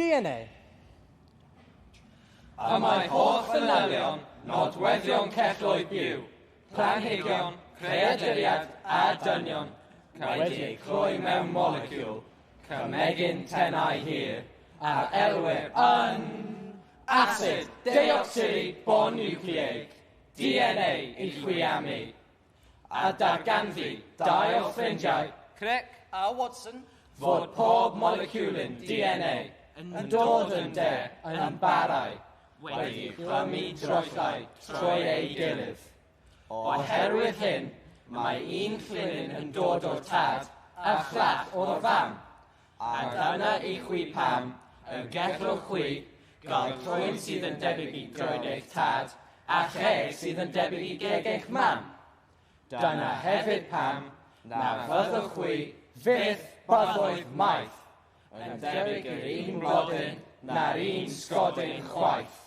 DNA. Y mae holl fanylion nodweddion celloedd byw, planhigion, creaduriaid a dynion wedi eu cloi mewn moleciwl cymegyn tenau hir a elwir yn asid deocsiribonucleig, DNA i chwi a mi. A darganfu dau o ffrindiau, Crick a Watson, fod pob moleciwlyn DNA yn dod yn de yn barau wedi clymu droellau trwy ei gilydd. Oherwydd hyn, mae un llinyn yn dod o'r tad a llall o'r fam. A dyna i chwi pam y gellwch chwi gael croen sydd yn debyg i groen eich tad a cheg sydd yn debyg i geg eich mam. Dyna hefyd pam na fyddwch chwi fyth bythoedd maith yn debyg i'r un blodyn na'r un sgodyn chwaith.